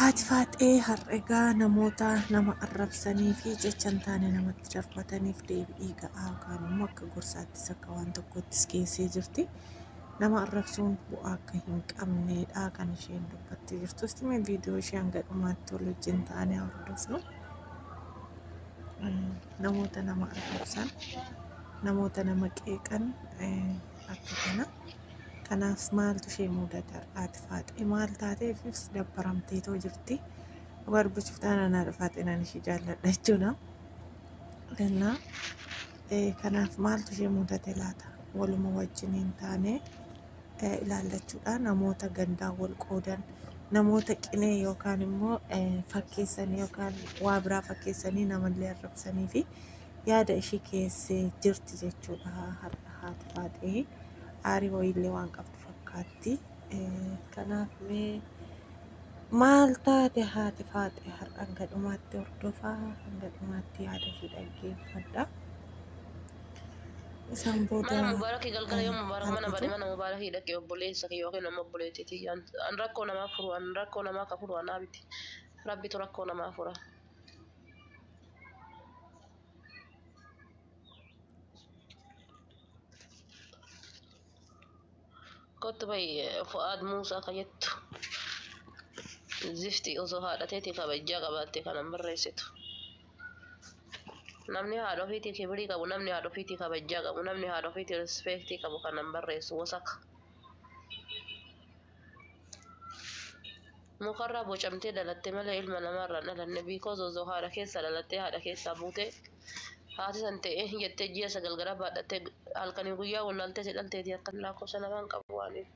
Haati Faaxee har'a egaa namoota nama arrabsanii fi jecha hin taane namatti darbataniif deebi'ii ga'aa yookaan immoo akka gorsaattis akka waan tokkottis geessee jirti. Nama arrabsuun bu'aa akka hin qabneedha kan isheen dubbattee jirtu. Isti mee viidiyoo ishee hanga dhumaatti wal wajjin taanee haa hordofnu. Namoota nama arrabsan, namoota nama qeeqan akka kana. Kanaaf maaltu ishee mudate haati faaxee maal taateefis dabbaramteetoo jirti. Dhugaa dubbachuuf taanaan haadha faaxee nan ishee jaalladha jechuudha. Kennaa kanaaf maaltu ishee mudate laata? Waluma wajjiniin taanee ilaallachuudha. Namoota gandaan wal qoodan, namoota qinee yookaan immoo fakkeessanii yookaan waa biraa fakkeessanii namallee arrabsanii fi yaada ishii keessee jirti jechuudha. Har'a haati faaxee aarii wayiillee waan qabdu fakkaatti. Kanaaf mee maal taate haati faaxee har'a hanga dhumaatti hordofaa hanga dhumaatti yaada ishii dhaggeeffadha. Isaan booda Mana mubaarakii galgala yoo mubaarak mana argitu. bane mana mubaarakii dhaqe obboleessa kiyya yookiin ammoo obboleettii tiyya an rakkoo namaa furu an rakkoo namaa ka furu anaa miti rabbitu rakkoo namaa fura. Kottu bahi Fu'aad Muusaa ka jettu zifti osoo haadha teetii kabajjaa qabaatte kanan barreessitu. Namni haadha ofiitii kibirii qabu, namni haadha ofiitii kabajjaa qabu, namni haadha ofiitii rispeektii qabu kanan barreessu wasaka. Mukarraa bocamtee dhalatte malee ilma namaarraa hin dhalanne because osoo haadha keessaa dhalattee haadha keessaa buutee haati san ta'e jettee ji'a 9 garaa baadhattee halkanii guyyaa wallaaltee si dhalteeti akka lakkoofsa namaan qabu waaniin.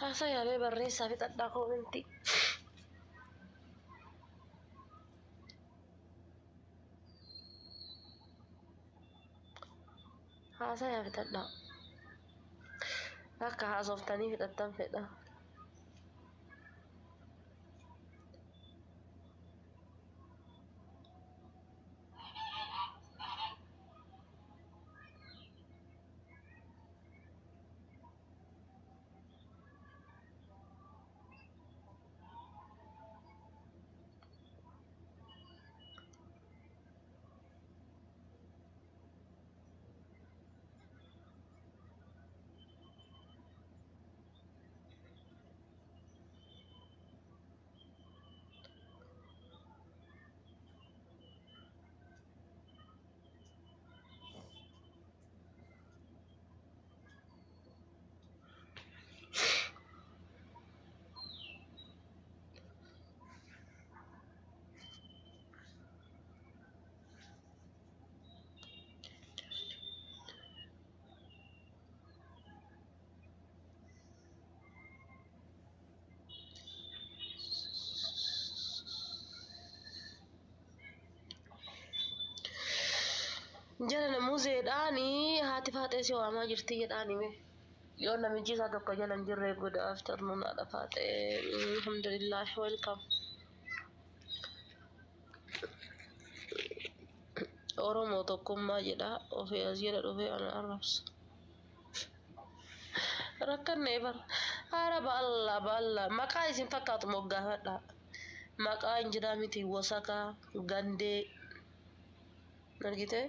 Haasaa yaamee barreessaa fixadhaa koomentii. Haasaa yaa fixadhaa. Akka haasoftanii fixattan fedha. Jala muzeedhaani haati faaxee si waamaa jirti jedhaani mee. Yoo namichi isaa tokko jala hin jirre good afternoon haadha faaxee alhamdulillah welcome. Oromoo tokkummaa jedha ofii as jala dhufee ana arrabsa. Rakkannee bara. Haara ba'allaa ba'allaa maqaa isin fakkaatu moggaafadha. Maqaa injiraa miti wasakaa gandee argitee?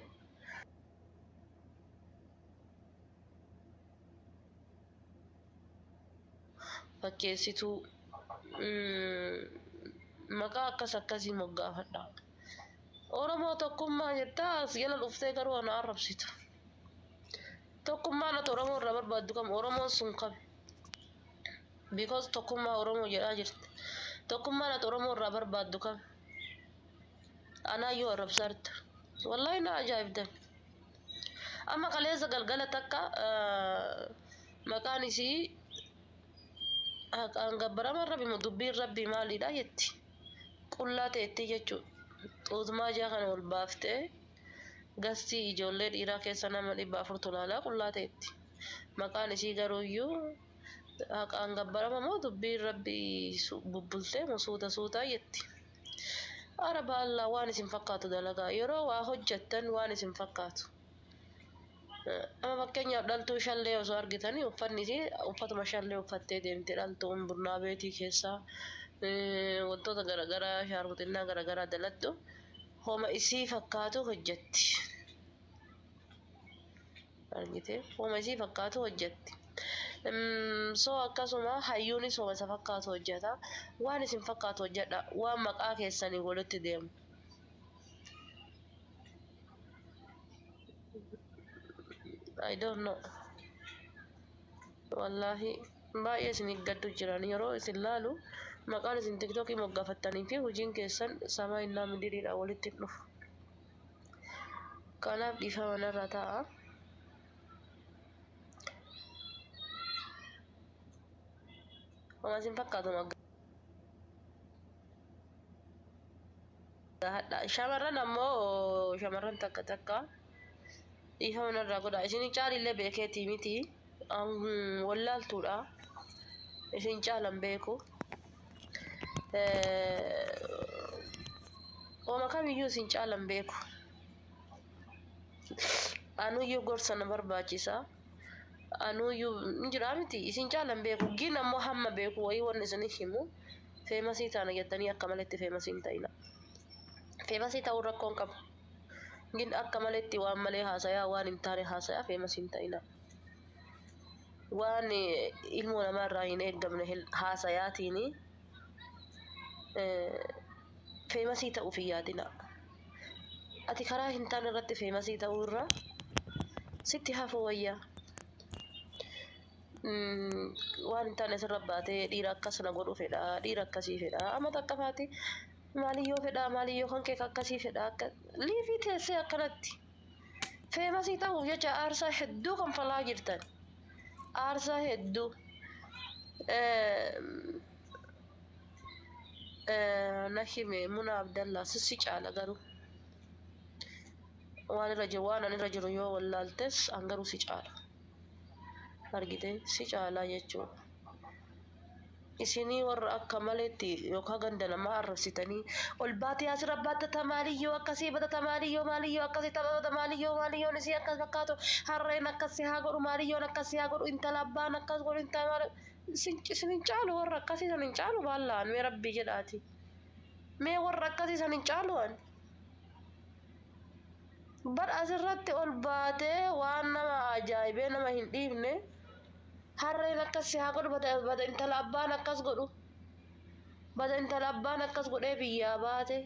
Fakkeessituu maqaa akkas akkasii moggaafadha. Oromoo tokkummaa jettaa as jala dhuftee garuu ana arrabsita. Tokkummaan ati Oromoo irraa barbaaddu kam? Oromoon sun kami? Because tokkummaa Oromoo jedhaa jirti. Tokkummaan ati Oromoo irraa barbaaddu kam? Anaayyuu arrabsaarta. Wallaahi na ajaa'ibdan. Amma kaleessa galgala takka maqaan isii haqaan gabbarama rabbi moo dubbiin rabbii maalidha jetti. Qullaa teettii jechuudha. Xuutmaa jaa kana ol baaftee gastii ijoollee dhiiraa keessa nama 400tu ilaalaa qullaa teetti. Maqaan isii garuuyyuu haqaan gabbarama moo dubbiin rabbii bubbultee moo suuta suutaa jetti. Ara baallaa waan isin fakkaatu dalagaa. Yeroo waa hojjettan waan isin fakkaatu. Amma fakkeenyaaf dhaltuu shallee osoo argitanii uffanni isii uffatuma shallee uffattee deemti. Dhaltuun burnaa beetii keessaa wantoota garaagaraa shaarmuxinnaa garaagaraa daladhu homa isii fakkaatu hojjetti. Argitee homa isii fakkaatu hojjetti. So akkasuma hayyuunis homa isa fakkaatu hojjeta. Waan isin fakkaatu hojjedha. Waan maqaa keessanii walitti deemu. I don't know. Wallaahi baay'ee isin gaddu jiran yeroo isin laalu maqaan isin tiktookii moggaafattanii fi hojiin keessan samaa innaa midiriidhaan walitti hin dhufu. Kanaaf dhiifama narra ta'a. Homa isin fakkaatu hadha. Shamarran ammoo shamarran takka takka dhiifama narraa godha. Isin caalillee beekeetii miti. Wallaaltuudha. Isin caalan beeku. Homa kamiyyuu isin caalan beeku. Anuyyuu gorsa na barbaachisa. Anuyyuu hin jiraa miti. Isin caalan beeku. Gin ammoo hamma beeku wayii wanni isin himu famous taana jettanii akka maletti famous hin ta'ina. Famous ta'uun rakkoon qabu. Gin akka maletti waan malee haasayaa waan hin taane haasayaa famous hin ta'ina. Waan ilmoo namaarraa hin eeggamne haasayaatiin famous ta'uuf hin yaadina. Ati karaa hin taane irratti famous ta'uu irra sitti hafuu wayyaa. Waan hin taane asirra baatee dhiira akkas na godhu fedha, dhiira akkasii fedha. Amma takka faati maaliyyoo fedha, maaliyyoo kan kee akkasii fedha. Akka liifii teessee akkanatti. Famous ta'uuf jecha aarsaa hedduu kanfalaa jirtan. Aarsaa hedduu. Na hime Muna Abdallaa sissi caala garuu. Waan irra jiru waan ani irra jiru yoo wallaaltes an garuu si caala. Argite si caalaa jechuudha. Isinii warra akka maleetti yookaan ganda namaa arrabsitanii ol baatee asirra baattata maaliyyoo akkasii batata maaliyyoo maaliyyoo akkasii taphata maaliyyoo maaliyyoon isii akkas fakkaatu harreen akkasii haa godhu maaliyyoon akkasii haa godhu intala abbaan akkas godhu intala maal isin hin caalu warra akkasii san hin caalu baallaan mee rabbii jedhaati. Mee warra akkasii san hin caalu ani. Bar asirratti ol baatee waan nama ajaa'ibee nama hin dhiifne harreen akkas haa godhu bada intala abbaan akkas godhu bada intala abbaan akkas godhee biyyaa baate.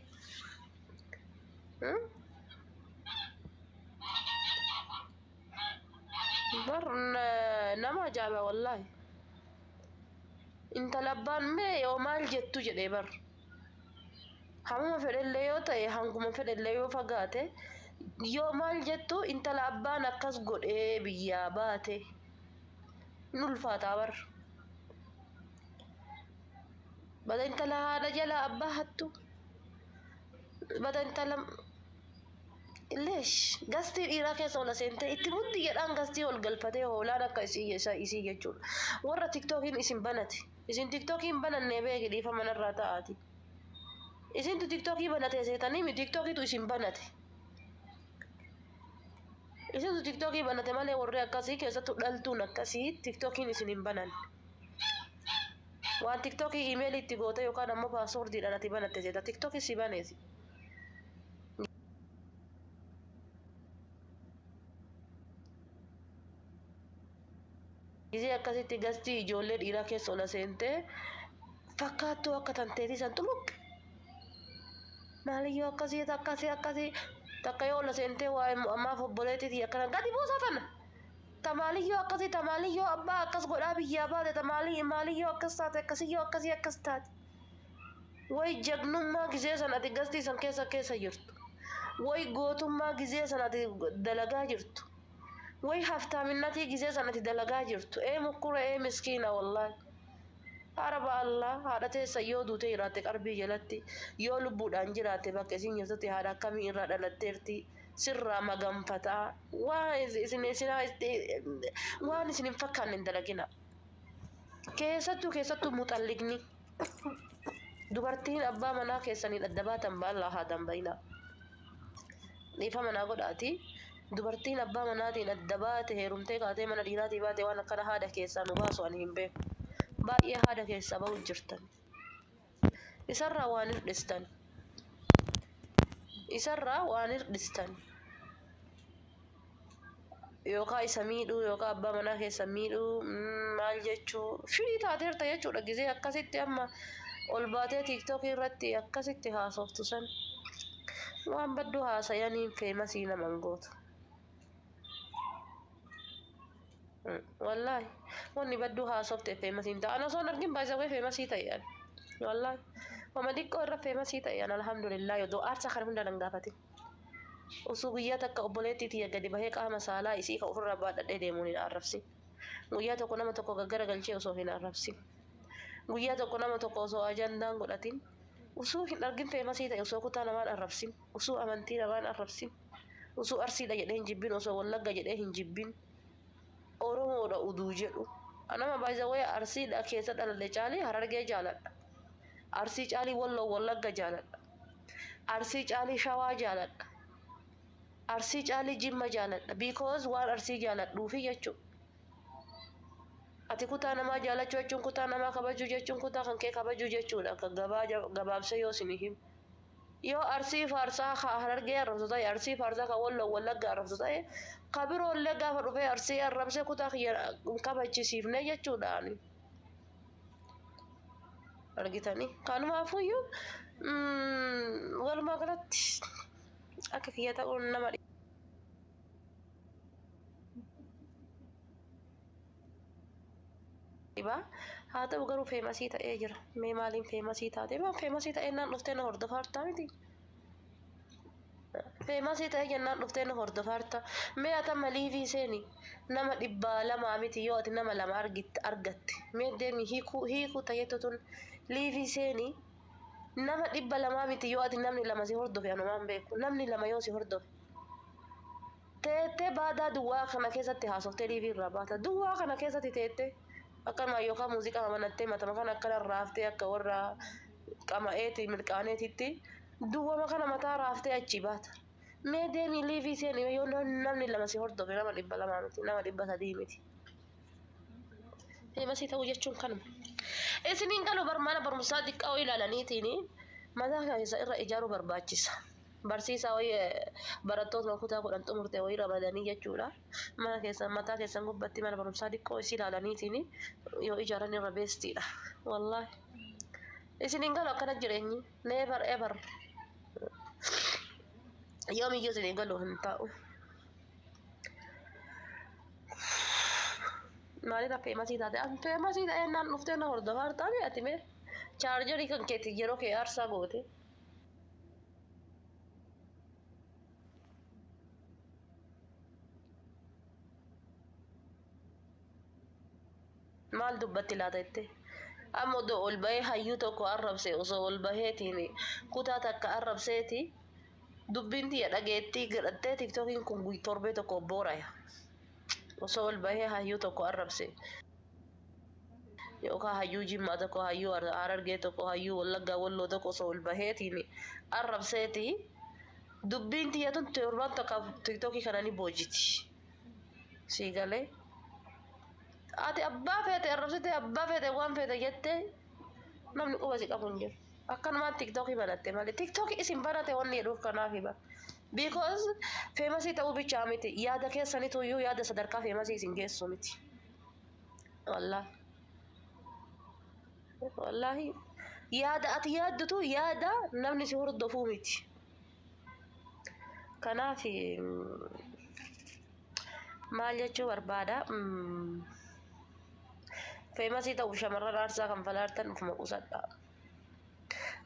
Bar nama ajaa'iba wallaahi. Intala abbaan mee yoo maal jettu jedhee bar. Hamuma fedhellee yoo ta'e hanguma fedhellee yoo fagaate yoo maal jettu intala abbaan akkas godhee biyyaa baate. Hin ulfaataa bar. Bada intala haadha jala abbaa hattu. Bada intala leesh gastii dhiiraa keessa ol seentee itti muddi jedhaan gastii ol galfatee hoolaan akka isii jechuudha. Warra tiktookiin isin banate. Isin tiktookiin banannee beeki dhiifama narraa ta'aati. Isintu tiktookii banate seetanii mi tiktookiitu isin banate. Isintu tiktookii banate malee warri akkasii keessattuu dhaltuun akkasii tiktookiin isin hin banan. Waan tiktookii iimeelii itti goote yookaan ammoo paaswoordiidhaan ati banatte seeta tiktookii si baneesi. Gizee akkasitti gastii ijoollee dhiiraa keessa ola seentee fakkaattuu akka tanteetii san xumuq. Maaliyyoo akkasii akkasii akkasii takka yoo ola seentee waa'ee ammaaf obboleettiitii akkana gadi buusaa tana. Tamaaliyyoo akkasii tamaaliyyoo abbaa akkas godhaa biyyaa baate tamaalii maaliyyoo akkas taate akkasiyyoo akkasii akkas taate. Way jagnummaa gizee san ati gastii san keessa keessa jirtu. Way gootummaa gizee san ati dalagaa jirtu. Way haftaaminnatii gizee san ati dalagaa jirtu. Ee mukkura ee miskiina wallaahi. Araba Allah haadha teessa yoo duutee jiraatte qarbii jalatti yoo lubbuudhaan jiraatte bakka isin jirtutti haadha akkamii irraa dhalatteerti sirraa maganfataa waan isin isin waan isin hin fakkaanne hin dalagina. Keessattuu keessattuu muxalliqni dubartiin abbaa manaa keessaniin adda baatan baallaa haa dambayina. Dhiifama naa godhaati. Dubartiin abbaa manaatiin adda baate heerumtee kaatee mana dhiiraatii baate waan akkana haada keessaa nu baasu ani hin beeku. Baay'ee haada keessaa bahu jirtan. Isarraa waan hirdhistan. Isarraa waan hirdhistan. Yookaan isa miidhuu yookaan abbaa manaa keessa miidhuu maal jechuu firii taateerta jechuudha gizee akkasitti amma ol baatee tiiktookii irratti akkasitti haasoftu san waan badduu haasayaniin feemasii naman gootu. Wallaahi wanni badduu haasofte feemasiin ta'a. Ana osoo hin argin baay'isawwee feemasii ta'e ani. Wallaahi wama xiqqoo irra feemasii ta'e ani alhamdulillah odoo aarsaa kana hunda nan gaafatin. Osoo guyyaa takka obboleettii tiyya gadi bahee qaama saalaa isii ka ofirraa baadhadhee deemuun hin arrabsin. Guyyaa tokko nama tokko gaggara galchee osoo hin arrabsin. Guyyaa tokko nama tokko osoo ajandaan godhatin. Osoo hin argin feemasii ta'e osoo kutaa namaan arrabsin. Osoo amantii namaan arrabsin. Osoo arsiidha jedhee hin jibbin osoo wallagga jedhee hin jibbin. Oromoodha uduu jedhu. Anama baay'isawwee arsiidha keessa dhaladhe caalii harargee jaaladha. Arsii caalii walloo wallagga jaaladha. Arsii caalii shawaa jaaladha. Arsii caalii jimma jaaladha. Because waan arsii jaaladhuufi jechuudha. Ati kutaa namaa jaalachuu jechuun kutaa namaa kabajuu jechuun kutaa kan kee kabajuu jechuudha. Akka gabaa gabaabsee yoo isin himu. Yoo arsii faarsaa ka harargee arrabsu ta'e arsii faarsaa ka walloo wallagga arrabsu ta'e ka biroollee gaafa dhufee arsii arrabsee kutaa kiyya hin kabachisiifne jechuudha ani. Argitanii kanumaafuyyuu walumaa galatti akka kiyya ta'uun nama dhiba. Haa ta'u garuu feemasii ta'ee jira. Mee maaliin feemasii taate? Maan feemasii ta'ee naan dhuftee na hordofaartaa miti? Feemasii ta'ee jennaan dhuftee na hordofaarta. Mee ati amma liivii seeni nama 200 miti yoo ati nama lama argatte. Mee deemi hiikuu hiikuu ta'eetu tun liivii seeni nama 200 miti yoo ati namni lama si hordofe anumaan beeku. Namni lama yoo si hordofe. Teettee baadaa duwwaa kana keessatti haasoftee liivii irraa baata. Duwwaa kana keessatti teettee akkanuma yookaan muuziqaa banattee matama kana akkana raaftee akka warra qama'eeti mirqaaneetitti duwwama kana mataa raaftee achii baata. Mee deemii liivii seeni yoo namni lama si hordofe nama 200 miti nama 300 miti. Feemasii ta'uu jechuun kanuma. Isiniin galu bar mana barumsaa xiqqaa ilaalaniitiin mataa keessa irra ijaaruu barbaachisa. Barsiisaa wayii barattootuma kutaa 10 xumurte wayii ramadanii jechuudha. Mana keessan mataa keessan gubbatti mana barumsaa xiqqoo isii ilaalaniitiin yoo ijaaran irra beestiidha. Wallaahi. Isiniin galu akkana jireenyi. Never ever. Yoomiyyuu isiniin galu hin ta'u. Maalirra feemasii taate? An feemasii ta'ee naan dhuftee na hordofaa jirtaa ati mee? Chaarjarii kan keeti yeroo kee aarsaa goote. Maal dubbatti laata jette? Amma odoo ol bahee hayyuu tokko arrabse osoo ol baheetiin kutaa takka arrabseeti dubbiin tiyya dhageettii godhattee tiktookiin kun torbee tokko booraya. Osoo ol bahee hayyuu tokko arrabse yookaan hayyuu Jimmaa tokko hayyuu Harargee tokko hayyuu Wallaggaa Walloo tokko osoo ol baheetiin arrabseeti Dubbiin tiyya tun torbaan tokkaaf tiktookii kana ni boojiti. Sii galee. Ati abbaa feete arrabsite, abbaa feete waan feete jette, namni quba si qabu hin jiru. Akkanumaan tiktookii banatte malee tiktookii isin banate wanni jedhuuf kanaaf hima. Because famous ta'uu bichaa miti, yaada keessanitu iyyuu yaada sadarkaa famous isin geessu miti. Wallaahi. Wallaahi, yaada ati yaaddutu yaada namni si hordofuu miti. Kanaaf maal jechuu barbaada? Famous ta'uuf shamarran aarsaa kan falaartan ufuma qusadha.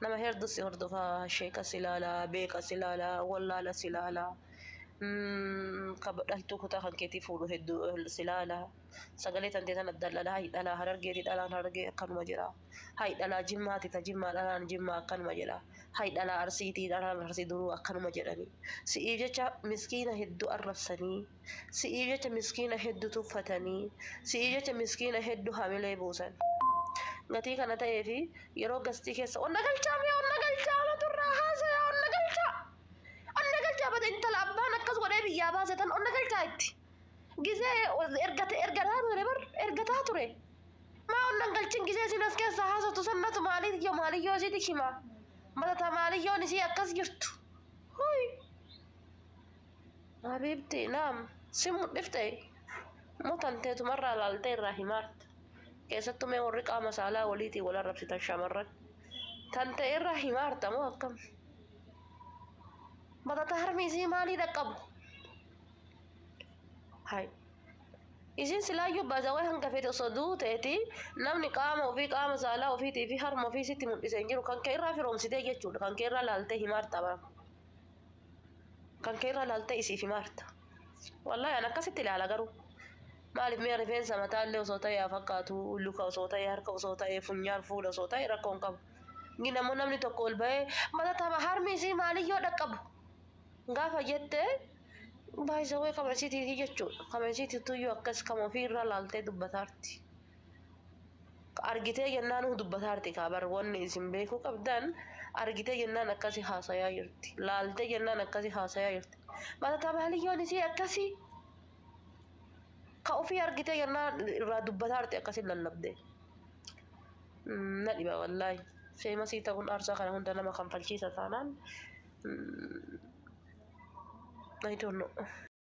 Nama hedduu si hordofaa, sheeka si ilaalaa, beeka si ilaalaa, wallaala si ilaalaa, dhaltuu kutaa kan keetii fuudhu hedduu si ilaalaa. Sagalee tantee tan addaan dhalaa, hay dhalaa Harargeeti, dhalaan Harargee akkanuma jedha. Hay dhalaa Jimmaati, ta Jimmaa dhalaan Jimmaa akkanuma jedha. Hay dhalaa Arsiitii, dhalaan Arsii duruu akkanuma jedhanii. Si'iif jecha miskiina hedduu arrabsanii, si'iif jecha miskiina hedduu tuffatanii, si'iif jecha miskiina hedduu hamilee buusan. Gatii kana ta'eefi yeroo gastii keessa onna galchaa, mee onna galchaa, maturraa haasaya, onna galchaa. Onna galchaa bata, intala abbaan akkas godhee biyyaa baase tan onna galchaa itti. Gizee ergataa ture bar, ergataa ture. Maa onnan galchin? Gizee isin as keessa haasoftu sannatu maaliyyoo maaliyyoo isiiti hima. Matata maaliyyoon isii akkas jirtu. Huy. Habiibti naam si mudhifte mutanteetumarraa laaltee irraa himaarta. Keessattuu mee warri qaama saalaa waliitiin wal arrabsitan shamarran. Tan ta'e irraa himaarta moo akkam? Matata harmi isii maalii dhaqqabu? Hay. Isin silaayyuu baazawee hanga fedhe osoo duuteeti, namni qaama ofii, qaama saalaa ofiitii fi harma ofii sitti mul'ise hin jiru. Kan kee irraa firoomsitee jechuudha. Kan kee irraa laaltee himaarta bara. Kan kee irraa laaltee isiif himaarta. Wallaahi, an akkasitti ilaala garuu. Maaliif mi'a rifeensa mataa illee osoo ta'e haa fakkaatu, luka osoo ta'e, harka osoo ta'e, funyaan, fuula osoo ta'e rakkoo hin qabu. Inni ammoo namni tokko ol bahee matata harmi isii maaliyyoo dhaqqabu gaafa jette, baay'isawee kama isiitiiti jechuudha. Kama isiitiitu akkas kama ofii irraa laaltee dubbataarti. Argitee jennaan dubbataarti kaa bar. Wanni isin beekuu qabdan, argitee jennaan akkasi haasayaa jirti. Laaltee jennaan akkasi haasayaa jirti. Matata maaliyyoon isii akkasii. Ka ofii argitee jennaan irraa dubbataarti, akkasi lallabdee. Na dhiba wallaahi. Famous ta'uun aarsaa kana hunda nama kanfalchiisa taanaan, I don't know.